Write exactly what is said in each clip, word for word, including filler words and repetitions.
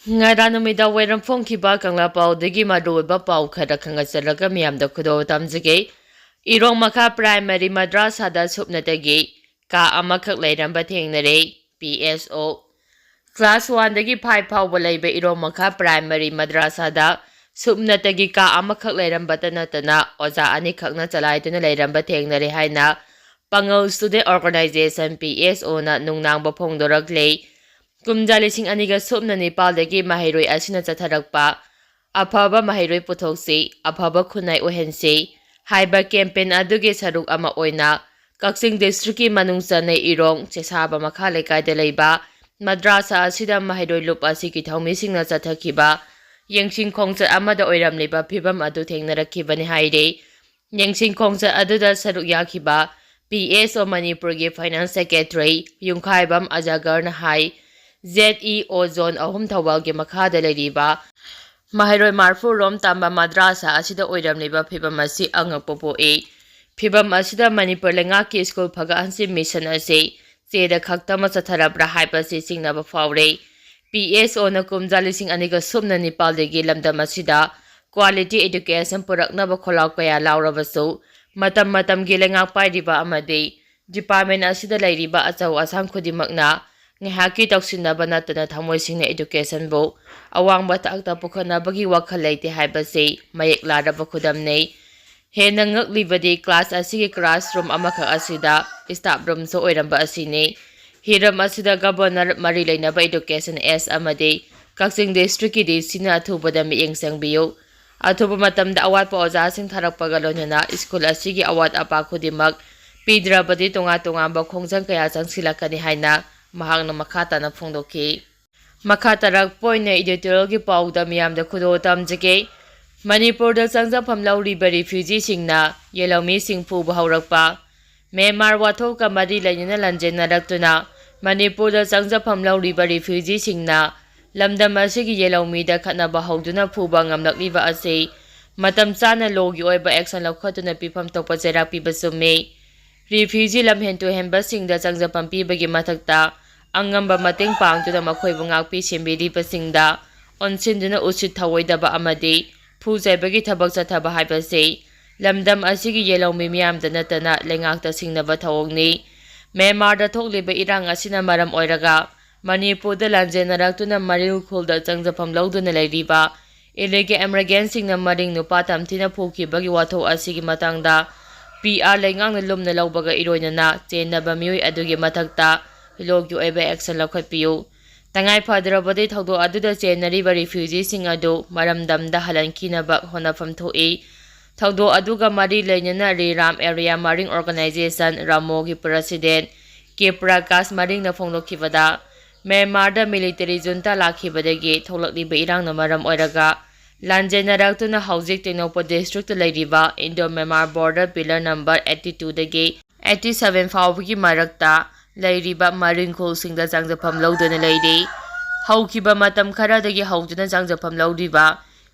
ꯉꯔꯥꯡ ꯅꯨꯃꯤꯗꯥꯡ ꯋꯥꯏꯔꯝ ꯐꯣꯡꯈꯤꯕ ꯀꯪꯂꯥ ꯄꯥꯎꯗꯒꯤ ꯃꯔꯨꯑꯣꯏꯕ ꯄꯥꯎ ꯈꯔ ꯈꯪꯍꯟꯖꯔꯒ ꯃꯤꯌꯥꯝꯗ ꯈꯨꯗꯣꯜ ꯇꯝꯖꯒꯦ꯫ ꯏꯔꯣꯡ ꯃꯈꯥ ꯄ꯭ꯔꯥꯏꯃꯔꯤ ꯃꯗ꯭ꯔꯥꯁꯥꯗ ꯁꯨꯞꯅꯇꯒꯤ ꯀꯥ ꯑꯃꯈꯛ ꯂꯩꯔꯝꯕ ꯊꯦꯡꯅꯔꯦ꯫ ꯄꯤ ꯑꯦꯁ ꯑꯣ꯫ ꯀ꯭ꯂꯥꯁ ꯋꯥꯟꯗꯒꯤ ꯐꯥꯏꯚ ꯐꯥꯎꯕ ꯂꯩꯕ ꯏꯔꯣꯡ ꯃꯈꯥ ꯄ꯭ꯔꯥꯏꯃꯔꯤ ꯃꯗ꯭ꯔꯥꯁꯥꯗ ꯁꯨꯞꯅꯇꯒꯤ ꯀꯥ ꯑꯃꯈꯛ ꯂꯩꯔꯝꯕꯇ ꯅꯠꯇꯅ ꯑꯣꯖꯥ ꯑꯅꯤꯈꯛꯅ ꯆꯂꯥꯏꯗꯨꯅ ꯂꯩꯔꯝꯕ ꯊꯦꯡꯅꯔꯦ ꯍꯥꯏꯅ ꯄꯥꯉꯜ Student Organisation, ꯄꯤ ꯑꯦꯁ ꯑꯣꯅ ꯅꯨꯡꯅꯥꯡꯕ ꯐꯣꯡꯗꯣꯔꯛꯂꯦ꯫ ꯀꯨꯝꯖꯥ ꯂꯤꯁꯤꯡ ꯑꯅꯤꯒ ꯁꯨꯞꯅ ꯅꯤꯄꯥꯜꯗꯒꯤ ꯃꯍꯩꯔꯣꯏ ꯑꯁꯤꯅ ꯆꯠꯊꯔꯛꯄ "ꯑꯐꯕ ꯃꯍꯩꯔꯣꯏ ꯄꯨꯊꯣꯛꯁꯤ, ꯑꯐꯕ ꯈꯨꯟꯅꯥꯏ ꯑꯣꯏꯍꯟꯁꯤ" ꯍꯥꯏꯕ ꯀꯦꯝꯄꯦꯟ ꯑꯗꯨꯒꯤ ꯁꯔꯨꯛ ꯑꯃ ꯑꯣꯏꯅ ꯀꯛꯆꯤꯡ ꯗꯤꯁꯇ꯭ꯔꯤꯛꯀꯤ ꯃꯅꯨꯡ ꯆꯟꯅ ꯏꯔꯣꯡ ꯆꯦꯁꯥꯕ ꯃꯈꯥ ꯂꯩꯀꯥꯏꯗ ꯂꯩꯕ ꯃꯗ꯭ꯔꯥꯁꯥ ꯑꯁꯤꯗ ꯃꯍꯩꯔꯣꯏ ꯂꯨꯞ ꯑꯁꯤꯒꯤ ꯊꯧꯃꯤꯁꯤꯡꯅ ꯆꯠꯊꯈꯤꯕ ꯌꯦꯡꯁꯤꯟ ꯈꯣꯡꯆꯠ ꯑꯃꯗ ꯑꯣꯏꯔꯝꯂꯤꯕ ꯐꯤꯕꯝ ꯑꯗꯨ ꯊꯦꯡꯅꯔꯛꯈꯤꯕꯅꯤ ꯍꯥꯏꯔꯤ꯫ ꯌꯦꯡꯁꯤꯟ ꯈꯣꯡꯆꯠ ꯑꯗꯨꯗ ꯁꯔꯨꯛ ꯌꯥꯈꯤꯕ ꯄꯤ ꯑꯦꯁ ꯑꯣ ꯃꯅꯤꯄꯨꯔꯒꯤ Finance Secretary ꯌꯨꯝꯈꯥꯏꯕꯝ ꯑꯖꯥꯒꯔꯅ ꯍꯥꯏ, ꯖꯦꯠ ꯏ ꯑꯣ ꯖꯣꯟ ꯑꯍꯨꯝ ꯊꯧꯕꯥꯜꯒꯤ ꯃꯈꯥꯗ ꯂꯩꯔꯤꯕ ꯃꯍꯩꯔꯣꯏ ꯃꯔꯐꯨ ꯔꯣꯝ ꯇꯝꯕ ꯃꯗ꯭ꯔꯥꯁꯥ ꯑꯁꯤꯗ ꯑꯣꯏꯔꯝꯂꯤꯕ ꯐꯤꯕꯝ ꯑꯁꯤ ꯑꯉꯛꯄ ꯄꯣꯛꯏ꯫ ꯐꯤꯕꯝ ꯑꯁꯤꯗ ꯃꯅꯤꯄꯨꯔ ꯂꯩꯉꯥꯛꯀꯤ ꯁ꯭ꯀꯨꯜ ꯐꯒꯠꯍꯟꯁꯤ ꯃꯤꯁꯟ ꯑꯁꯤ ꯆꯦꯗ ꯈꯛꯇꯃꯛ ꯆꯠꯊꯔꯕ꯭ꯔꯥ ꯍꯥꯏꯕꯁꯤ ꯆꯤꯡꯅꯕ ꯐꯥꯎꯔꯦ꯫ ꯄꯤ ꯑꯦꯁ ꯑꯣꯅ ꯀꯨꯝꯖꯥ ꯂꯤꯁꯤꯡ ꯑꯅꯤꯒ ꯁꯨꯞꯅ ꯅꯤꯄꯥꯜꯗꯒꯤ ꯂꯝꯗꯝ ꯑꯁꯤꯗ quality education ꯄꯨꯔꯛꯅꯕ ꯈꯣꯜꯂꯥꯎ ꯀꯌꯥ ꯂꯥꯎꯔꯕꯁꯨ, ꯃꯇꯝ ꯃꯇꯝꯒꯤ ꯂꯩꯉꯥꯛ ꯄꯥꯏꯔꯤꯕ ꯑꯃꯗꯤ department ꯑꯁꯤꯗ ꯂꯩꯔꯤꯕ ꯑꯆꯧ ꯑꯁꯥꯡ ꯈꯨꯗꯤꯡꯃꯛꯅ ꯉꯥꯏꯍꯥꯛꯀꯤ ꯇꯧꯁꯤꯟꯅꯕ ꯅꯠꯇꯅ ꯊꯃꯣꯏ ꯁꯦꯡꯅ educationꯕꯨ ꯑꯋꯥꯡꯕ ꯊꯥꯛꯇ ꯄꯨꯈꯠꯅꯕꯒꯤ ꯋꯥꯈꯜ ꯂꯩꯇꯦ ꯍꯥꯏꯕꯁꯤ ꯃꯌꯦꯛ ꯂꯥꯔꯕ ꯈꯨꯗꯝꯅꯤ꯫ ꯍꯦꯟꯅ ꯉꯛꯂꯤꯕꯗꯤ class ꯑꯁꯤꯒꯤ classroom ꯑꯃꯈꯛ ꯑꯁꯤꯗ staff roomꯁꯨ ꯑꯣꯏꯔꯝꯕ ꯑꯁꯤꯅꯤ꯫ ꯍꯤꯔꯝ ꯑꯁꯤꯗ Governor, ꯃꯔꯤ ꯂꯩꯅꯕ Education S ꯑꯃꯗꯤ ꯀꯛꯆꯤꯡ districtꯀꯤ D Cꯅ ꯑꯊꯨꯕꯗ ꯃꯤꯠꯌꯦꯡ ꯆꯪꯕꯤꯌꯨ꯫ ꯑꯊꯨꯕ ꯃꯇꯝꯗ ꯑꯋꯥꯠꯄ ꯑꯣꯖꯥꯁꯤꯡ ꯊꯥꯔꯛꯄꯒ ꯂꯣꯏꯅꯅ ꯁ꯭ꯀꯨꯜ ꯑꯁꯤꯒꯤ ꯑꯋꯥꯠ ꯑꯄꯥ ꯈꯨꯗꯤꯡꯃꯛ ꯄꯤꯗ꯭ꯔꯕꯗꯤ ꯇꯣꯉꯥꯟ ꯇꯣꯉꯥꯟꯕ ꯈꯣꯡꯖꯪ ꯀꯌꯥ ꯆꯪꯁꯤꯜꯂꯛꯀꯅꯤ ꯍꯥꯏꯅ ꯃꯍꯥꯛꯅ ꯃꯈꯥ ꯇꯥꯅ ꯐꯣꯡꯗꯣꯛꯈꯤ꯫ ꯃꯈꯥ ꯇꯥꯔꯛꯄ ꯑꯣꯏꯅ editorialꯒꯤ ꯄꯥꯎꯗ ꯃꯤꯌꯥꯝꯗ ꯈꯨꯗꯣꯜ ꯇꯝꯖꯒꯦ꯫ ꯃꯅꯤꯄꯨꯔꯗ ꯆꯪꯖꯐꯝ ꯂꯧꯔꯤꯕ refugeeꯁꯤꯡꯅ ꯌꯦꯜꯍꯧꯃꯤꯁꯤꯡ ꯐꯨꯕ ꯍꯧꯔꯛꯄ꯫ ꯃ꯭ꯌꯥꯟꯃꯥꯔ ꯋꯥꯊꯣꯛꯀ ꯃꯔꯤ ꯂꯩꯅꯅ ꯂꯥꯟꯖꯦꯟꯅꯔꯛꯇꯨꯅ ꯃꯅꯤꯄꯨꯔꯗ ꯆꯪꯖꯐꯝ ꯂꯧꯔꯤꯕ refugeeꯁꯤꯡꯅ ꯂꯝꯗꯝ ꯑꯁꯤꯒꯤ ꯌꯦꯜꯍꯧꯃꯤꯗ ꯈꯠꯅꯕ ꯍꯧꯗꯨꯅ ꯐꯨꯕ ꯉꯝꯂꯛꯂꯤꯕ ꯑꯁꯤ ꯃꯇꯝ ꯆꯥꯅ lawꯒꯤ ꯑꯣꯏꯕ action ꯂꯧꯈꯠꯇꯨꯅ ꯄꯤꯐꯝ ꯊꯣꯛꯄ ꯆꯩꯔꯥꯛ ꯄꯤꯕ ꯆꯨꯝꯃꯤ꯫ Refugee ꯂꯝꯍꯦꯟ ꯇꯨꯍꯦꯟꯕꯁꯤꯡꯗ ꯆꯪꯖꯐꯝ ꯄꯤꯕꯒꯤ ꯃꯊꯛꯇ ꯑꯉꯝꯕ ꯃꯇꯦꯡ ꯄꯥꯡꯗꯨꯅ ꯃꯈꯣꯏꯕꯨ ꯉꯥꯛꯄꯤ ꯁꯦꯟꯕꯤꯔꯤꯕꯁꯤꯡꯗ ꯑꯣꯟꯁꯤꯟꯗꯨꯅ ꯎꯁꯤꯠ ꯊꯑꯣꯏꯗꯕ ꯑꯃꯗꯤ ꯐꯨ ꯆꯩꯕꯒꯤ ꯊꯕꯛ ꯆꯠꯊꯕ ꯍꯥꯏꯕꯁꯤ ꯂꯝꯗꯝ ꯑꯁꯤꯒꯤ ꯌꯦꯜꯍꯧꯃꯤ ꯃꯤꯌꯥꯝꯗ ꯅꯠꯇꯅ ꯂꯩꯉꯥꯛꯇ ꯁꯤꯡꯅꯕ ꯊꯧꯑꯣꯡꯅꯤ꯫ ꯃ꯭ꯌꯥꯟꯃꯥꯔꯗ ꯊꯣꯛꯂꯤꯕ ꯏꯔꯥꯡ ꯑꯁꯤꯅ ꯃꯔꯝ ꯑꯣꯏꯔꯒ ꯃꯅꯤꯄꯨꯔꯗ ꯂꯥꯟꯖꯦꯟꯅꯔꯛꯇꯨꯅ ꯃꯔꯤꯜ ꯈꯨꯜꯗ ꯆꯪꯖꯐꯝ ꯂꯧꯗꯨꯅ ꯂꯩꯔꯤꯕ ꯏꯂꯤꯒꯦꯜ ꯏꯃꯤꯒ꯭ꯔꯦꯟꯁꯤꯡꯅ ꯃꯔꯤꯡ ꯅꯨꯄꯥ ꯇꯝꯊꯤꯅ ꯐꯨꯈꯤꯕꯒꯤ ꯋꯥꯊꯣꯛ ꯑꯁꯤꯒꯤ ꯃꯇꯥꯡꯗ ꯄꯤ ꯑꯥꯔ ꯂꯩꯉꯥꯛꯅ ꯂꯨꯝꯅ ꯂꯧꯕꯒ ꯏꯔꯣꯏꯅꯅ ꯆꯦꯟꯅꯕ ꯃꯤꯑꯣꯏ ꯑꯗꯨꯒꯤ ꯃꯊꯛꯇ ꯂꯣꯒꯤ ꯑꯣꯏꯕ ꯑꯦꯛꯁꯟ ꯂꯧꯈꯠꯄꯤꯌꯨ꯫ ꯇꯉꯥꯏ ꯐꯗ꯭ꯔꯕꯗꯤ ꯊꯧꯗꯣꯛ ꯑꯗꯨꯗ ꯆꯦꯟꯅꯔꯤꯕ ꯔꯤꯐ꯭ꯌꯨꯖꯤꯁꯤꯡ ꯑꯗꯨ ꯃꯔꯝꯗꯝꯗ ꯍꯜꯍꯟꯈꯤꯅꯕ ꯍꯣꯠꯅꯐꯝ ꯊꯣꯛꯏ꯫ ꯊꯧꯗꯣꯛ ꯑꯗꯨꯒ ꯃꯔꯤ ꯂꯩꯅꯅ ꯔꯤꯔꯥꯝ ꯑꯦꯔꯤꯌꯥ ꯃꯔꯤꯡ ꯑꯣꯔꯒꯅꯥꯏꯖꯦꯁꯟ, ꯔꯥꯃꯣꯒꯤ ꯄ꯭ꯔꯁꯤꯗꯦꯟ ꯀꯦ ꯄ꯭ꯔꯀꯥꯁ ꯃꯔꯤꯡꯅ ꯐꯣꯡꯗꯣꯛꯈꯤꯕꯗ, ꯃ꯭ꯌꯥꯟꯃꯥꯔꯗ ꯃꯤꯂꯤꯇꯔꯤ ꯖꯨꯟꯇꯥ ꯂꯥꯛꯈꯤꯕꯗꯒꯤ ꯊꯣꯛꯂꯛꯂꯤꯕ ꯏꯔꯥꯡꯅ ꯃꯔꯝ ꯑꯣꯏꯔꯒ ꯂꯥꯟꯖꯦꯟꯅꯔꯛꯇꯨꯅ ꯍꯧꯖꯤꯛ ꯇꯦꯡꯅꯧꯄꯜ ꯗꯤꯁꯇ꯭ꯔꯤꯛꯇ ꯂꯩꯔꯤꯕ Indo Myanmar border pillar number eighty ꯇꯨꯗꯒꯤ ꯑꯩꯠꯇꯤ ꯁꯚꯦꯟ ꯐꯥꯎꯕꯒꯤ ꯃꯔꯛꯇ ꯂꯩꯔꯤꯕ ꯃꯔꯤꯡ ꯈꯨꯜꯁꯤꯡꯗ ꯆꯪꯖꯐꯝ ꯂꯧꯗꯨꯅ ꯂꯩꯔꯤ꯫ ꯍꯧꯈꯤꯕ ꯃꯇꯝ ꯈꯔꯗꯒꯤ ꯍꯧꯗꯨꯅ ꯆꯪꯖꯐꯝ ꯂꯧꯔꯤꯕ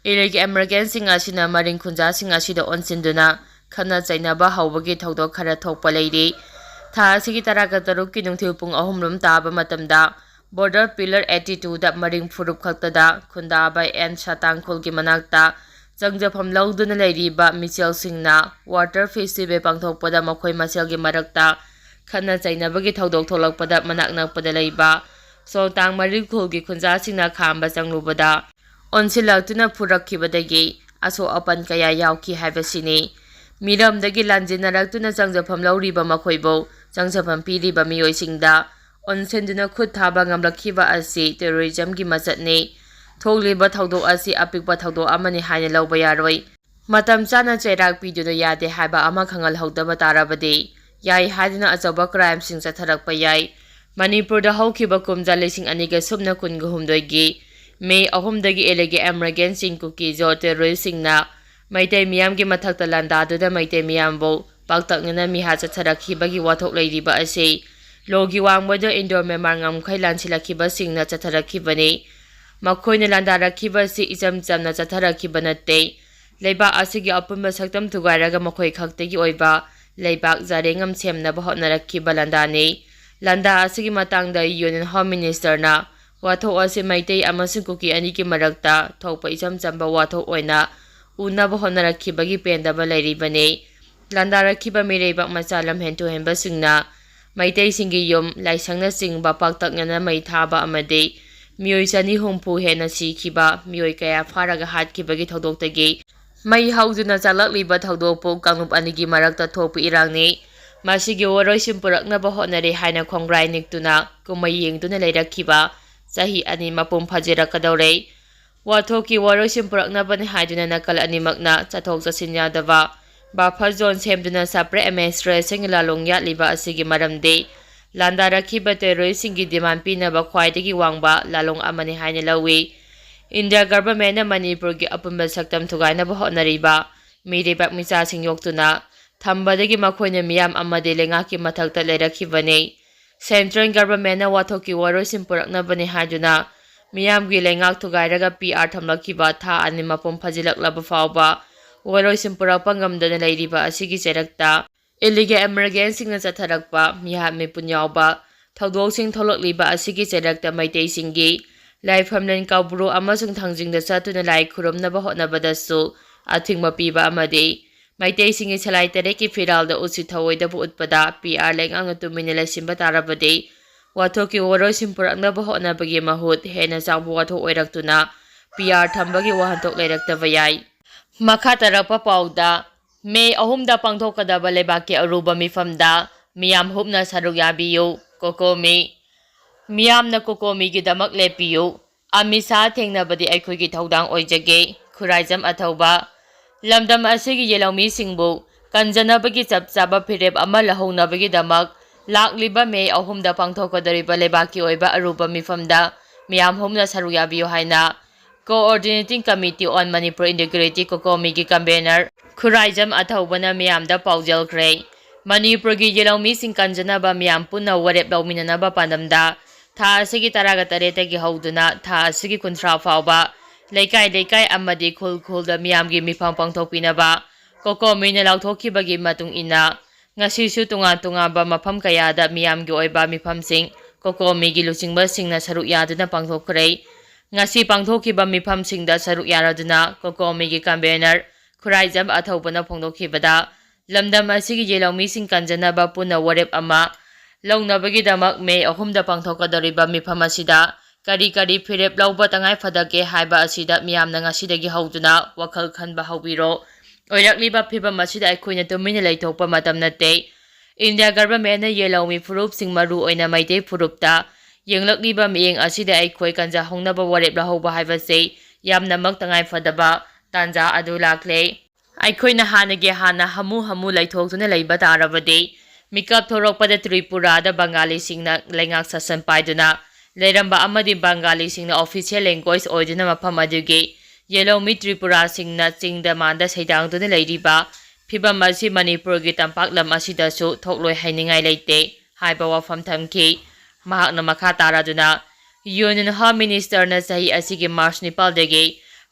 ꯏꯂꯤꯒꯦꯜ ꯏꯃꯤꯒ꯭ꯔꯦꯟꯁꯤꯡ ꯑꯁꯤꯅ ꯃꯔꯤꯡ ꯈꯨꯟꯖꯥꯁꯤꯡ ꯑꯁꯤꯗ ꯑꯣꯟꯁꯤꯟꯗꯨꯅ ꯈꯠꯅ ꯆꯩꯅꯕ ꯍꯧꯕꯒꯤ ꯊꯧꯗꯣꯛ ꯈꯔ ꯊꯣꯛꯄ ꯂꯩꯔꯤ꯫ ꯊꯥ ꯑꯁꯤꯒꯤ ꯇꯔꯥꯒ ꯇꯔꯨꯛꯀꯤ ꯅꯨꯡꯊꯤꯜ ꯄꯨꯡ ꯑꯍꯨꯝ ꯂꯣꯝ ꯇꯥꯕ ꯃꯇꯝꯗ ꯕꯣꯔꯗꯔ ꯄꯤꯂꯔ ꯑꯩꯠꯇꯤ ꯇꯨꯗ ꯃꯔꯤꯡ ꯐꯨꯔꯨꯞ ꯈꯛꯇꯗ ꯈꯨꯟꯗꯥꯕ ꯑꯦꯟ ꯁꯥꯇꯥꯡꯈꯨꯜꯒꯤ ꯃꯅꯥꯛꯇ ꯆꯪꯖꯐꯝ ꯂꯧꯗꯨꯅ ꯂꯩꯔꯤꯕ ꯃꯤꯆꯦꯜꯁꯤꯡꯅ ꯋꯥꯇꯔ ꯐꯦꯁꯇꯤꯚꯦꯜ ꯄꯥꯡꯊꯣꯛꯄꯗ ꯃꯈꯣꯏ ꯃꯁꯦꯜꯒꯤ ꯃꯔꯛꯇ ꯈꯠꯅ ꯆꯩꯅꯕꯒꯤ ꯊꯧꯗꯣꯛ ꯊꯣꯛꯂꯛꯄꯗ ꯃꯅꯥꯛ ꯅꯛꯄꯗ ꯂꯩꯕ ꯁꯣꯜꯇꯥꯡ ꯃꯔꯤꯡ ꯈꯨꯜꯒꯤ ꯈꯨꯟꯖꯥꯁꯤꯡꯅ ꯈꯥꯝꯕ ꯆꯪꯂꯨꯕꯗ ꯑꯣꯟꯁꯤꯜꯂꯛꯇꯨꯅ ꯐꯨꯔꯛꯈꯤꯕꯗꯒꯤ ꯑꯁꯣꯛ ꯑꯄꯟ ꯀꯌꯥ ꯌꯥꯎꯈꯤ ꯍꯥꯏꯕꯁꯤꯅꯤ꯫ ꯃꯤꯔꯝꯗꯒꯤ ꯂꯥꯟꯖꯦꯟꯅꯔꯛꯇꯨꯅ ꯆꯪꯖꯐꯝ ꯂꯧꯔꯤꯕ ꯃꯈꯣꯏꯕꯨ ꯆꯪꯖꯐꯝ ꯄꯤꯔꯤꯕ ꯃꯤꯑꯣꯏꯁꯤꯡꯗ ꯑꯣꯟꯁꯤꯟꯗꯨꯅ ꯈꯨꯠ ꯊꯥꯕ ꯉꯝꯂꯛꯈꯤꯕ ꯑꯁꯤ ꯇꯦꯔꯣꯔꯤꯖꯝꯒꯤ ꯃꯆꯠꯅꯤ꯫ ꯊꯣꯛꯂꯤꯕ ꯊꯧꯗꯣꯛ ꯑꯁꯤ ꯑꯄꯤꯛꯄ ꯊꯧꯗꯣꯛ ꯑꯃꯅꯤ ꯍꯥꯏꯅ ꯂꯧꯕ ꯌꯥꯔꯣꯏ꯫ ꯃꯇꯝ ꯆꯥꯅ ꯆꯩꯔꯥꯛ ꯄꯤꯗꯨꯅ ꯌꯥꯗꯦ ꯍꯥꯏꯕ ꯑꯃ ꯈꯪꯍꯜꯍꯧꯗꯕ ꯇꯥꯔꯕꯗꯤ ꯌꯥꯏ ꯍꯥꯏꯗꯨꯅ ꯑꯆꯧꯕ ꯀ꯭ꯔꯥꯏꯝꯁꯤꯡ ꯆꯠꯊꯔꯛꯄ ꯌꯥꯏ꯫ ꯃꯅꯤꯄꯨꯔꯗ ꯍꯧꯈꯤꯕ ꯀꯨꯝꯖꯥ ꯂꯤꯁꯤꯡ ꯑꯅꯤꯒ ꯁꯨꯞꯅ ꯀꯨꯟꯒ ꯍꯨꯝꯗꯣꯏꯒꯤ ꯃꯦ ꯑꯍꯨꯝꯗꯒꯤ ꯏꯂꯤꯒꯦꯜ ꯏꯃꯤꯒ꯭ꯔꯦꯟꯁꯤꯡ ꯀꯨꯀꯤꯖꯣ ꯇꯦꯔꯣꯔꯤꯁꯁꯤꯡꯅ ꯃꯩꯇꯩ ꯃꯤꯌꯥꯝꯒꯤ ꯃꯊꯛꯇ ꯂꯥꯟꯗꯥꯗꯨꯅ ꯃꯩꯇꯩ ꯃꯤꯌꯥꯝꯕꯨ ꯄꯥꯛꯇꯛꯅꯅ ꯃꯤꯍꯥꯠ ꯆꯠꯊꯔꯛꯈꯤꯕꯒꯤ ꯋꯥꯊꯣꯛ ꯂꯩꯔꯤꯕ ꯑꯁꯤ ꯂꯣꯒꯤ ꯋꯥꯡꯃꯗ ꯏꯟꯗꯣ ꯃ꯭ꯌꯥꯟꯃꯥꯔ ꯉꯝꯈꯩ ꯂꯥꯟꯁꯤꯜꯂꯛꯈꯤꯕꯁꯤꯡꯅ ꯆꯠꯊꯔꯛꯈꯤꯕꯅꯤ꯫ ꯃꯈꯣꯏꯅ ꯂꯥꯟꯗꯥꯔꯛꯈꯤꯕ ꯑꯁꯤ ꯏꯆꯝ ꯆꯝꯅ ꯆꯠꯊꯔꯛꯈꯤꯕ ꯅꯠꯇꯦ꯫ ꯂꯩꯕꯥꯛ ꯑꯁꯤꯒꯤ ꯑꯄꯨꯟꯕ ꯁꯛꯇꯝ ꯊꯨꯒꯥꯏꯔꯒ ꯃꯈꯣꯏ ꯈꯛꯇꯒꯤ ꯑꯣꯏꯕ ꯂꯩꯕꯥꯛ ꯖꯥꯔꯦꯡ ꯑꯃ ꯁꯦꯝꯅꯕ ꯍꯣꯠꯅꯔꯛꯈꯤꯕ ꯂꯥꯟꯗꯥꯅꯤ꯫ ꯂꯥꯟꯗꯥ ꯑꯁꯤꯒꯤ ꯃꯇꯥꯡꯗ Union Home Ministerꯅ ꯋꯥꯊꯣꯛ ꯑꯁꯤ ꯃꯩꯇꯩ ꯑꯃꯁꯨꯡ ꯀꯨꯀꯤ ꯑꯅꯤꯒꯤ ꯃꯔꯛꯇ ꯊꯣꯛꯄ ꯏꯆꯝ ꯆꯝꯕ ꯋꯥꯊꯣꯛ ꯑꯣꯏꯅ ꯎꯅꯕ ꯍꯣꯠꯅꯔꯛꯈꯤꯕꯒꯤ ꯄꯦꯟꯗꯕ ꯂꯩꯔꯤꯕꯅꯤ꯫ ꯂꯥꯟꯗꯥꯔꯛꯈꯤꯕ ꯃꯤꯔꯩꯕꯥꯛ ꯃꯆꯥ ꯂꯝꯍꯦꯟ ꯇꯨꯍꯦꯟꯕꯁꯤꯡꯅ ꯃꯩꯇꯩꯁꯤꯡꯒꯤ ꯌꯨꯝ, ꯂꯥꯏꯁꯪꯅꯆꯤꯡꯕ ꯄꯥꯛꯇꯛꯅꯅ ꯃꯩ ꯊꯥꯕ ꯑꯃꯗꯤ ꯃꯤꯑꯣꯏ ꯆꯅꯤ ꯍꯨꯝꯐꯨ ꯍꯦꯟꯅ ꯁꯤꯈꯤꯕ, ꯃꯤꯑꯣꯏ ꯀꯌꯥ ꯐꯥꯔꯒ ꯍꯥꯠꯈꯤꯕꯒꯤ ꯊꯧꯗꯣꯛꯇꯒꯤ ꯃꯩ ꯍꯧꯗꯨꯅ ꯆꯥꯛꯂꯛꯂꯤꯕ ꯊꯧꯗꯣꯛꯄꯨ ꯀꯥꯡꯂꯨꯞ ꯑꯅꯤꯒꯤ ꯃꯔꯛꯇ ꯊꯣꯛꯄ ꯏꯔꯥꯡꯅꯤ꯫ ꯃꯁꯤꯒꯤ ꯋꯥꯔꯣꯏꯁꯤꯟ ꯄꯨꯔꯛꯅꯕ ꯍꯣꯠꯅꯔꯤ ꯍꯥꯏꯅ ꯈꯣꯡꯒ꯭ꯔꯥꯏ ꯅꯤꯛꯇꯨꯅ ꯀꯨꯝꯍꯩ ꯌꯦꯡꯗꯨꯅ ꯂꯩꯔꯛꯈꯤꯕ ꯆꯍꯤ ꯑꯅꯤ ꯃꯄꯨꯡ ꯐꯥꯖꯤꯜꯂꯛꯀꯗꯧꯔꯦ꯫ ꯋꯥꯊꯣꯛꯀꯤ ꯋꯥꯔꯣꯏꯁꯤꯟ ꯄꯨꯔꯛꯅꯕꯅꯤ ꯍꯥꯏꯗꯨꯅ ꯅꯥꯀꯜ ꯑꯅꯤꯃꯛꯅ ꯆꯠꯊꯣꯛ ꯆꯠꯁꯤꯟ ꯌꯥꯗꯕ buffer zone ꯁꯦꯝꯗꯨꯅ separate administrationꯒꯤ ꯂꯥꯂꯣꯡ ꯌꯥꯠꯂꯤꯕ ꯑꯁꯤꯒꯤ ꯃꯔꯝꯗꯤ ꯂꯥꯟꯗꯥꯔꯛꯈꯤꯕ terroristꯁꯤꯡꯒꯤ demand ꯄꯤꯅꯕ ꯈ꯭ꯋꯥꯏꯗꯒꯤ ꯋꯥꯡꯕ ꯂꯥꯂꯣꯡ ꯑꯃꯅꯤ ꯍꯥꯏꯅ ꯂꯧꯏ꯫ India governmentꯅ ꯃꯅꯤꯄꯨꯔꯒꯤ ꯑꯄꯨꯟꯕ ꯁꯛꯇꯝ ꯊꯨꯒꯥꯏꯅꯕ ꯍꯣꯠꯅꯔꯤꯕ ꯃꯤꯔꯩꯕꯥꯛ ꯃꯤꯆꯥꯁꯤꯡ ꯌꯣꯛꯇꯨꯅ ꯊꯝꯕꯗꯒꯤ ꯃꯈꯣꯏꯅ ꯃꯤꯌꯥꯝ ꯑꯃꯗꯤ ꯂꯩꯉꯥꯛꯀꯤ ꯃꯊꯛꯇ ꯂꯩꯔꯛꯈꯤꯕꯅꯤ꯫ Central governmentꯅ ꯋꯥꯊꯣꯛꯀꯤ ꯋꯥꯔꯣꯏꯁꯤꯟ ꯄꯨꯔꯛꯅꯕꯅꯤ ꯍꯥꯏꯗꯨꯅ ꯃꯤꯌꯥꯝꯒꯤ ꯂꯩꯉꯥꯛ ꯊꯨꯒꯥꯏꯔꯒ PR ꯊꯝꯂꯛꯈꯤꯕ ꯊꯥ ꯑꯅꯤ ꯃꯄꯨꯡ ꯐꯥꯖꯤꯜꯂꯛꯂꯕ ꯐꯥꯎꯕ ꯋꯥꯔꯣꯏꯁꯤꯟ ꯄꯨꯔꯛꯄ ꯉꯝꯗꯅ ꯂꯩꯔꯤꯕ ꯑꯁꯤꯒꯤ ꯆꯩꯔꯛꯇ illegal immigrantꯁꯤꯡꯅ ꯆꯠꯊꯔꯛꯄ ꯃꯤꯍꯥꯠ ꯃꯤꯄꯨꯟ ꯌꯥꯎꯕ ꯊꯧꯗꯣꯛꯁꯤꯡ ꯊꯣꯛꯂꯛꯂꯤꯕ ꯑꯁꯤꯒꯤ ꯆꯩꯔꯛꯇ ꯃꯩꯇꯩꯁꯤꯡꯒꯤ ꯂꯥꯏꯐꯝꯂꯦꯟ ꯀꯧꯕ꯭ꯔꯨ ꯑꯃꯁꯨꯡ ꯊꯥꯡꯖꯤꯡꯗ ꯆꯠꯇꯨꯅ ꯂꯥꯏ ꯈꯨꯔꯨꯝꯅꯕ ꯍꯣꯠꯅꯕꯗꯁꯨ ꯑꯊꯤꯡꯕ ꯄꯤꯕ ꯑꯃꯗꯤ ꯃꯩꯇꯩꯁꯤꯡꯒꯤ ꯁꯂꯥꯏ ꯇꯔꯦꯠꯀꯤ ꯐꯤꯔꯥꯜꯗ ꯎꯁꯤꯠ ꯊꯑꯣꯏꯗꯕ ꯎꯠꯄꯗ PR ꯂꯩꯉꯥꯛꯅ ꯇꯨꯃꯤꯟꯅ ꯂꯩꯁꯤꯟꯕ ꯇꯥꯔꯕꯗꯤ ꯋꯥꯊꯣꯛꯀꯤ ꯋꯥꯔꯣꯏꯁꯤꯟ ꯄꯨꯔꯛꯅꯕ ꯍꯣꯠꯅꯕꯒꯤ ꯃꯍꯨꯠ ꯍꯦꯟꯅ ꯆꯥꯎꯕ ꯋꯥꯊꯣꯛ ꯑꯣꯏꯔꯛꯇꯨꯅ PR ꯊꯝꯕꯒꯤ ꯋꯥꯍꯟꯊꯣꯛ ꯂꯩꯔꯛꯇꯕ ꯌꯥꯏ꯫ ꯃꯈꯥ ꯇꯥꯔꯛꯄ ꯄꯥꯎꯗ, ꯃꯦ ꯑꯍꯨꯝꯗ ꯄꯥꯡꯊꯣꯛꯀꯗꯕ ꯂꯩꯕꯥꯛꯀꯤ ꯑꯔꯨꯕ ꯃꯤꯐꯝꯗ ꯃꯤꯌꯥꯝ ꯍꯨꯞꯅ ꯁꯔꯨꯛ ꯌꯥꯕꯤꯌꯨ, ꯀꯣꯀꯣꯃꯤ꯫ ꯃꯤꯌꯥꯝꯅ ꯀꯣꯀꯣꯃꯤꯒꯤꯗꯃꯛ ꯂꯦꯞꯄꯤꯌꯨ꯫ ꯑꯃꯤꯠ ꯁꯥꯍ ꯊꯦꯡꯅꯕꯗꯤ ꯑꯩꯈꯣꯏꯒꯤ ꯊꯧꯗꯥꯡ ꯑꯣꯏꯖꯒꯦ, ꯈꯨꯔꯥꯏꯖꯝ ꯑꯊꯧꯕ꯫ ꯂꯝꯗꯝ ꯑꯁꯤꯒꯤ ꯌꯦꯜꯍꯧꯃꯤꯁꯤꯡꯕꯨ ꯀꯟꯖꯅꯕꯒꯤ ꯆꯞ ꯆꯥꯕ ꯐꯤꯔꯦꯞ ꯑꯃ ꯂꯧꯍꯧꯅꯕꯒꯤꯗꯃꯛ ꯂꯥꯛꯂꯤꯕ ꯃꯦ ꯑꯍꯨꯝꯗ ꯄꯥꯡꯊꯣꯛꯀꯗꯧꯔꯤꯕ ꯂꯩꯕꯥꯛꯀꯤ ꯑꯣꯏꯕ ꯑꯔꯨꯕ ꯃꯤꯐꯝꯗ ꯃꯤꯌꯥꯝ ꯍꯨꯞꯅ ꯁꯔꯨꯛ ꯌꯥꯕꯤꯌꯨ ꯍꯥꯏꯅ Coordinating Committee on Manipur Integrity, ꯀꯣꯀꯣꯃꯤꯒꯤ convener Khuraijam ꯑꯊꯧꯕꯅ ꯃꯤꯌꯥꯝꯗ ꯄꯥꯎꯖꯦꯜꯈ꯭ꯔꯦ꯫ ꯃꯅꯤꯄꯨꯔꯒꯤ ꯌꯦꯜꯍꯧꯃꯤꯁꯤꯡ ꯀꯟꯖꯅꯕ ꯃꯤꯌꯥꯝ ꯄꯨꯟꯅ ꯋꯥꯔꯦꯞ ꯂꯧꯃꯤꯟꯅꯅꯕ ꯄꯥꯟꯗꯝꯗ ꯊꯥ ꯑꯁꯤꯒꯤ ꯇꯔꯥꯒ ꯇꯔꯦꯠꯇꯒꯤ ꯍꯧꯗꯨꯅ ꯊꯥ ꯑꯁꯤꯒꯤ ꯀꯨꯟꯊ꯭ꯔꯥ ꯐꯥꯎꯕ ꯂꯩꯀꯥꯏ ꯂꯩꯀꯥꯏ ꯑꯃꯗꯤ ꯈꯨꯜ ꯈꯨꯜꯗ ꯃꯤꯌꯥꯝꯒꯤ ꯃꯤꯐꯝ ꯄꯥꯡꯊꯣꯛꯄꯤꯅꯕ ꯀꯣꯀꯣꯃꯤꯅ ꯂꯥꯎꯊꯣꯛꯈꯤꯕꯒꯤ ꯃꯇꯨꯡ ꯏꯟꯅ ꯉꯁꯤꯁꯨ ꯇꯣꯉꯥꯟ ꯇꯣꯉꯥꯟꯕ ꯃꯐꯝ ꯀꯌꯥꯗ ꯃꯤꯌꯥꯝꯒꯤ ꯑꯣꯏꯕ ꯃꯤꯐꯝꯁꯤꯡ ꯀꯣꯀꯣꯃꯤꯒꯤ ꯂꯨꯆꯤꯡꯕꯁꯤꯡꯅ ꯁꯔꯨꯛ ꯌꯥꯗꯨꯅ ꯄꯥꯡꯊꯣꯛꯈ꯭ꯔꯦ꯫ ꯉꯁꯤ ꯄꯥꯡꯊꯣꯛꯈꯤꯕ ꯃꯤꯐꯝꯁꯤꯡꯗ ꯁꯔꯨꯛ ꯌꯥꯔꯗꯨꯅ ꯀꯣꯀꯣꯃꯤꯒꯤ convener ꯈꯨꯔꯥꯏꯖꯝ ꯑꯊꯧꯕꯅ ꯐꯣꯡꯗꯣꯛꯈꯤꯕꯗ, ꯂꯝꯗꯝ ꯑꯁꯤꯒꯤ ꯌꯦꯜꯍꯧꯃꯤꯁꯤꯡ ꯀꯟꯖꯅꯕ ꯄꯨꯟꯅ ꯋꯥꯔꯦꯞ ꯑꯃ ꯂꯧꯅꯕꯒꯤꯗꯃꯛ ꯃꯦ ꯑꯍꯨꯝꯗ ꯄꯥꯡꯊꯣꯛꯀꯗꯧꯔꯤꯕ ꯃꯤꯐꯝ ꯑꯁꯤꯗ ꯀꯔꯤ ꯀꯔꯤ ꯐꯤꯔꯦꯞ ꯂꯧꯕ ꯇꯉꯥꯏ ꯐꯗꯒꯦ ꯍꯥꯏꯕ ꯑꯁꯤꯗ ꯃꯤꯌꯥꯝꯅ ꯉꯁꯤꯗꯒꯤ ꯍꯧꯗꯨꯅ ꯋꯥꯈꯜ ꯈꯟꯕ ꯍꯧꯕꯤꯔꯣ꯫ ꯑꯣꯏꯔꯛꯂꯤꯕ ꯐꯤꯕꯝ ꯑꯁꯤꯗ ꯑꯩꯈꯣꯏꯅ ꯇꯨꯃꯤꯟꯅ ꯂꯩꯊꯣꯛꯄ ꯃꯇꯝ ꯅꯠꯇꯦ꯫ ꯏꯟꯗꯤꯌꯥ ꯒꯚꯔꯟꯃꯦꯟꯠꯅ ꯌꯦꯜꯍꯧꯃꯤ ꯐꯨꯔꯨꯞꯁꯤꯡ, ꯃꯔꯨ ꯑꯣꯏꯅ ꯃꯩꯇꯩ ꯐꯨꯔꯨꯞꯇ ꯌꯦꯡꯂꯛꯂꯤꯕ ꯃꯤꯠꯌꯦꯡ ꯑꯁꯤꯗ ꯑꯩꯈꯣꯏ ꯀꯟꯖꯍꯧꯅꯕ ꯋꯥꯔꯦꯞ ꯂꯧꯍꯧꯕ ꯍꯥꯏꯕꯁꯤ ꯌꯥꯝꯅꯃꯛ ꯇꯉꯥꯏ ꯐꯗꯕ ꯇꯥꯟꯖꯥ ꯑꯗꯨ ꯂꯥꯛꯂꯦ꯫ ꯑꯩꯈꯣꯏꯅ ꯍꯥꯟꯅꯒꯤ ꯍꯥꯟꯅ ꯍꯥꯃꯨ ꯍꯥꯃꯨ ꯂꯩꯊꯣꯛꯇꯨꯅ ꯂꯩꯕ ꯇꯥꯔꯕꯗꯤ, ꯃꯤꯀꯞ ꯊꯣꯔꯛꯄꯗ ꯇ꯭ꯔꯤꯄꯨꯔꯥꯗ ꯕꯪꯒꯥꯂꯤꯁꯤꯡꯅ ꯂꯩꯉꯥꯛ ꯁꯥꯁꯟ ꯄꯥꯏꯗꯨꯅ ꯂꯩꯔꯝꯕ ꯑꯃꯗꯤ ꯕꯪꯒꯥꯂꯤꯁꯤꯡꯅ official language ꯑꯣꯏꯗꯨꯅ ꯃꯐꯝ ꯑꯗꯨꯒꯤ ꯌꯦꯜꯍꯧꯃꯤ ꯇ꯭ꯔꯤꯄꯨꯔꯥꯁꯤꯡꯅ ꯆꯤꯡꯗ ꯃꯥꯟꯗ ꯁꯩꯗꯥꯡꯗꯨꯅ ꯂꯩꯔꯤꯕ ꯐꯤꯕꯝ ꯑꯁꯤ ꯃꯅꯤꯄꯨꯔꯒꯤ ꯇꯝꯄꯥꯛꯂꯝ ꯑꯁꯤꯗꯁꯨ ꯊꯣꯛꯂꯣꯏ ꯍꯥꯏꯅꯤꯡꯉꯥꯏ ꯂꯩꯇꯦ ꯍꯥꯏꯕ ꯋꯥꯐꯝ ꯊꯝꯈꯤ꯫ ꯃꯍꯥꯛꯅ ꯃꯈꯥ ꯇꯥꯔꯗꯨꯅ, Union Home Ministerꯅ ꯆꯍꯤ ꯑꯁꯤꯒꯤ March ꯅꯤꯄꯥꯜꯗꯒꯤ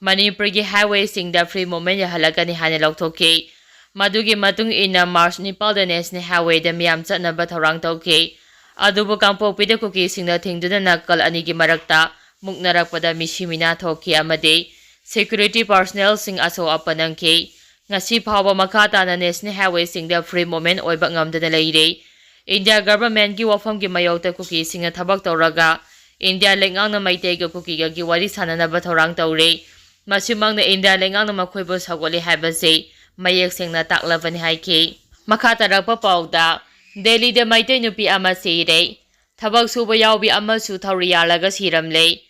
ꯃꯅꯤꯄꯨꯔꯒꯤ highwayꯁꯤꯡꯗ free movement ꯌꯥꯍꯜꯂꯛꯀꯅꯤ ꯍꯥꯏꯅ ꯂꯥꯎꯊꯣꯛꯈꯤ꯫ ꯃꯗꯨꯒꯤ ꯃꯇꯨꯡ ꯏꯟꯅ March ꯅꯤꯄꯥꯜꯗ National Highwayꯗ ꯃꯤꯌꯥꯝ ꯆꯠꯅꯕ ꯊꯧꯔꯥꯡ ꯇꯧꯈꯤ꯫ ꯑꯗꯨꯕꯨ ꯀꯥꯡꯄꯣꯛꯄꯤꯗ ꯀꯨꯀꯤꯁꯤꯡꯅ ꯊꯤꯡꯗꯨꯅ ꯅꯥꯀꯜ ꯑꯅꯤꯒꯤ ꯃꯔꯛꯇ ꯃꯨꯛꯅꯔꯛꯄꯗ ꯃꯤꯁꯤ ꯃꯤꯅꯥ ꯊꯣꯛꯈꯤ ꯑꯃꯗꯤ security personnelꯁꯤꯡ ꯑꯁꯣꯛ ꯑꯄꯟ ꯅꯪꯈꯤ꯫ ꯉꯁꯤ ꯐꯥꯎꯕ ꯃꯈꯥ ꯇꯥꯅ National Highwayꯁꯤꯡꯗ free movement ꯑꯣꯏꯕ ꯉꯝꯗꯅ ꯂꯩꯔꯦ꯫ ꯏꯟꯗꯤꯌꯥ ꯒꯚꯔꯟꯃꯦꯟꯠꯀꯤ ꯋꯥꯐꯝꯒꯤ ꯃꯥꯌꯣꯛꯇ ꯀꯨꯀꯤꯁꯤꯡꯅ ꯊꯕꯛ ꯇꯧꯔꯒ ꯏꯟꯗꯤꯌꯥ ꯂꯩꯉꯥꯛꯅ ꯃꯩꯇꯩꯒ ꯀꯨꯀꯤꯒꯒꯤ ꯋꯥꯔꯤ ꯁꯥꯟꯅꯅꯕ ꯊꯧꯔꯥꯡ ꯇꯧꯔꯦ꯫ ꯃꯁꯤꯃꯛꯅ ꯏꯟꯗꯤꯌꯥ ꯂꯩꯉꯥꯛꯅ ꯃꯈꯣꯏꯕꯨ ꯁꯧꯒꯠꯂꯤ ꯍꯥꯏꯕꯁꯤ ꯃꯌꯦꯛ ꯁꯦꯡꯅ ꯇꯥꯛꯂꯕꯅꯤ ꯍꯥꯏꯈꯤ꯫ ꯃꯈꯥ ꯇꯥꯔꯛꯄ ꯄꯥꯎꯗ, ꯗꯦꯜꯂꯤꯗ ꯃꯩꯇꯩ ꯅꯨꯄꯤ ꯑꯃ ꯁꯤꯔꯦ꯫ ꯊꯕꯛ ꯁꯨꯕ ꯌꯥꯎꯕꯤ ꯑꯃꯁꯨ ꯊꯧꯔꯤ ꯌꯥꯜꯂꯒ ꯁꯤꯔꯝꯂꯦ꯫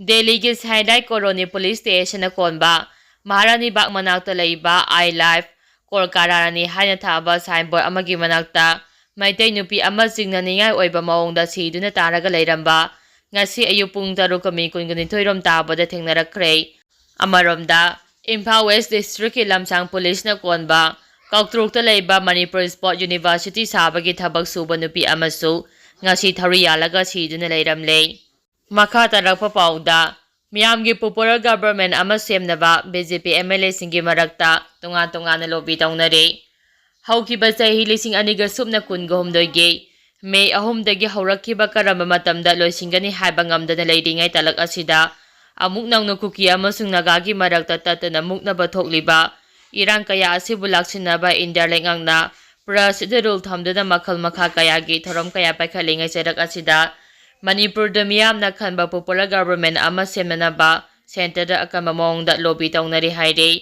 ꯗꯦꯜꯂꯤꯒꯤ ꯁꯥꯏꯗꯥꯏ ꯀꯣꯂꯣꯅꯤ ꯄꯨꯂꯤꯁ ꯁ꯭ꯇꯦꯁꯟꯅ ꯀꯣꯟꯕ ꯃꯍꯥꯔꯥꯅꯤ ꯕꯥꯒ ꯃꯅꯥꯛꯇ ꯂꯩꯕ I Live ꯀꯣꯜꯀꯥꯔꯥꯔꯥꯅꯤ ꯍꯥꯏꯅ ꯊꯥꯕ signboard ꯑꯃꯒꯤ ꯃꯅꯥꯛꯇ ꯃꯩꯇꯩ ꯅꯨꯄꯤ ꯑꯃ ꯆꯤꯡꯅꯅꯤꯡꯉꯥꯏ ꯑꯣꯏꯕ ꯃꯑꯣꯡꯗ ꯁꯤꯗꯨꯅ ꯇꯥꯔꯒ ꯂꯩꯔꯝꯕ ꯉꯁꯤ ꯑꯌꯨꯛ ꯄꯨꯡ ꯇꯔꯨꯛꯀ ꯃꯤꯅꯤꯠ ꯀꯨꯟꯅꯤꯊꯣꯏ ꯔꯣꯝ ꯇꯥꯕꯗ ꯊꯦꯡꯅꯔꯛꯈ꯭ꯔꯦ꯫ ꯑꯃꯔꯣꯝꯗ, ꯏꯝꯐꯥꯜ West Districtꯀꯤ ꯂꯝꯁꯥꯡ ꯄꯨꯂꯤꯁꯅ ꯀꯣꯟꯕ ꯀꯥꯎꯇ꯭ꯔꯨꯛꯇ ꯂꯩꯕ ꯃꯅꯤꯄꯨꯔ Sports University ꯁꯥꯕꯒꯤ ꯊꯕꯛ ꯁꯨꯕ ꯅꯨꯄꯤ ꯑꯃꯁꯨ ꯉꯁꯤ ꯊꯧꯔꯤ ꯌꯥꯜꯂꯒ ꯁꯤꯗꯨꯅ ꯂꯩꯔꯝꯂꯦ꯫ ꯃꯈꯥ ꯇꯥꯔꯛꯄ ꯄꯥꯎꯗ, ꯃꯤꯌꯥꯝꯒꯤ popular government ꯑꯃ ꯁꯦꯝꯅꯕ BJP MLAꯁꯤꯡꯒꯤ ꯃꯔꯛꯇ ꯇꯣꯉꯥꯟ ꯇꯣꯉꯥꯟꯅ lobby ꯇꯧꯅꯔꯤ꯫ ꯍꯧꯈꯤꯕ ꯆꯍꯤ ꯂꯤꯁꯤꯡ ꯑꯅꯤꯒ ꯁꯨꯞꯅ ꯀꯨꯟꯒ ꯍꯨꯝꯗꯣꯏꯒꯤ ꯃꯦ ꯑꯍꯨꯝꯗꯒꯤ ꯍꯧꯔꯛꯈꯤꯕ ꯀꯔꯝꯕ ꯃꯇꯝꯗ ꯂꯣꯏꯁꯤꯟꯒꯅꯤ ꯍꯥꯏꯕ ꯉꯝꯗꯅ ꯂꯩꯔꯤꯉꯩ ꯇꯥꯂꯛ ꯑꯁꯤꯗ, ꯑꯃꯨꯛ ꯅꯧꯅ ꯀꯨꯀꯤ ꯑꯃꯁꯨꯡ ꯅꯥꯒꯥꯒꯤ ꯃꯔꯛꯇ ꯇꯠꯇꯅ ꯃꯨꯛꯅꯕ ꯊꯣꯛꯂꯤꯕ ꯏꯔꯥꯡ ꯀꯌꯥ ꯑꯁꯤꯕꯨ ꯂꯥꯛꯁꯤꯟꯅꯕ ꯏꯟꯗꯤꯌꯥ ꯂꯩꯉꯥꯛꯅ ꯄ꯭ꯔꯁꯤꯗ ꯔꯨꯜ ꯊꯝꯗꯨꯅ ꯃꯈꯜ ꯃꯈꯥ ꯀꯌꯥꯒꯤ ꯊꯧꯔꯝ ꯀꯌꯥ ꯄꯥꯏꯈꯠꯂꯤꯉꯩ ꯆꯩꯔꯛ ꯑꯁꯤꯗ, ꯃꯅꯤꯄꯨꯔꯗ ꯃꯤꯌꯥꯝꯅ ꯈꯟꯕ ꯄꯣꯄꯨꯂꯔ ꯒꯚꯔꯟꯃꯦꯟ ꯑꯃ ꯁꯦꯝꯅꯅꯕ ꯁꯦꯟꯇꯔꯗ ꯑꯀꯟꯕ ꯃꯑꯣꯡꯗ ꯂꯣꯕꯤ ꯇꯧꯅꯔꯤ ꯍꯥꯏꯔꯤ꯫